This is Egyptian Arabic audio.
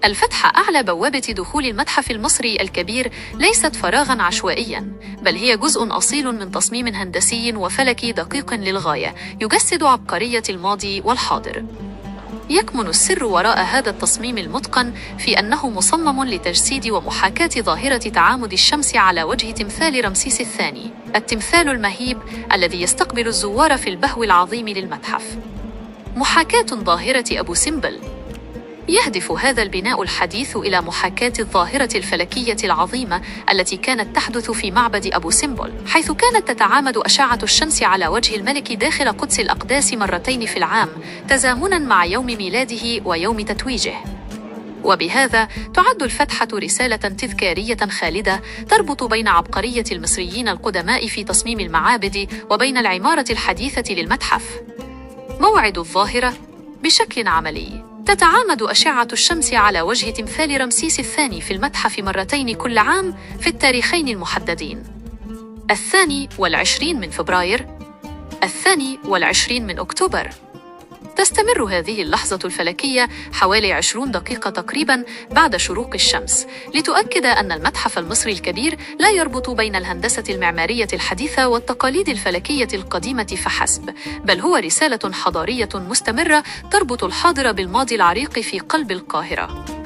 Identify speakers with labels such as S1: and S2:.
S1: الفتحة أعلى بوابة دخول المتحف المصري الكبير ليست فراغاً عشوائياً، بل هي جزء أصيل من تصميم هندسي وفلكي دقيق للغاية يجسد عبقرية الماضي والحاضر. يكمن السر وراء هذا التصميم المتقن في أنه مصمم لتجسيد ومحاكاة ظاهرة تعامد الشمس على وجه تمثال رمسيس الثاني، التمثال المهيب الذي يستقبل الزوار في البهو العظيم للمتحف. محاكاة ظاهرة أبو سمبل. يهدف هذا البناء الحديث إلى محاكاة الظاهرة الفلكية العظيمة التي كانت تحدث في معبد أبو سمبل، حيث كانت تتعامد أشعة الشمس على وجه الملك داخل قدس الأقداس مرتين في العام، تزامناً مع يوم ميلاده ويوم تتويجه. وبهذا تعد الفتحة رسالة تذكارية خالدة تربط بين عبقرية المصريين القدماء في تصميم المعابد وبين العمارة الحديثة للمتحف. موعد الظاهرة بشكل عملي: تتعامد أشعة الشمس على وجه تمثال رمسيس الثاني في المتحف مرتين كل عام في التاريخين المحددين: 22 من فبراير، 22 من أكتوبر. تستمر هذه اللحظة الفلكية حوالي 20 دقيقة تقريباً بعد شروق الشمس، لتؤكد أن المتحف المصري الكبير لا يربط بين الهندسة المعمارية الحديثة والتقاليد الفلكية القديمة فحسب، بل هو رسالة حضارية مستمرة تربط الحاضر بالماضي العريق في قلب القاهرة.